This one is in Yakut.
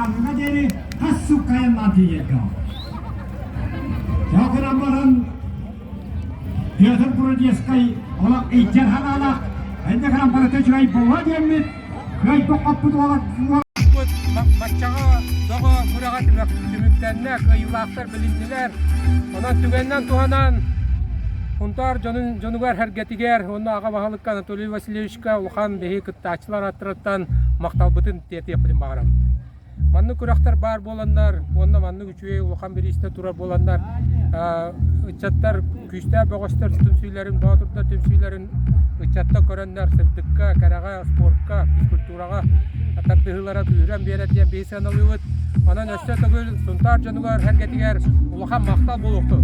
баччааҥҥыга диэри хас суукка айаннаан тиийэргэ. Ол гынан баран Петр Бродецкай олох илдьэр санаалаах, инньэ гынан барыта үчүгэй буолуо диэммит, кыайбыт-хоппут уола Баччаҕа доҕо күрэҕэ түмүктэннэ, кыайыылаахтар билиннилэр. Онон түгэнинэн туһанан Сунтаар дьонун дьонугар сэргэтигэр уонна аҕа баһылыкка Анатолий Васильевичка улахан биһи кыттааччылар ааттарыттан махталбытын тиэрдиэхпитин баҕарабыт. Маннык күрэхтэр баар буоланнар уонна маннык үчүгэй улахан бириистэ турар буоланнар ыччаттар күүстээх бөҕөстөр түмсүүлэрин, боотурдар түмсүүлэрин ыччаттар көрөннөр сырдыкка, кэрэҕэ, спортка, физкультураҕа тардыһыылара күүһүрэн биэрэр диэн биһи сыаналыыбыт. Онон өссө төгүл Сунтаар дьонугар, сэргэтигэр улахан махтал буолуохтун.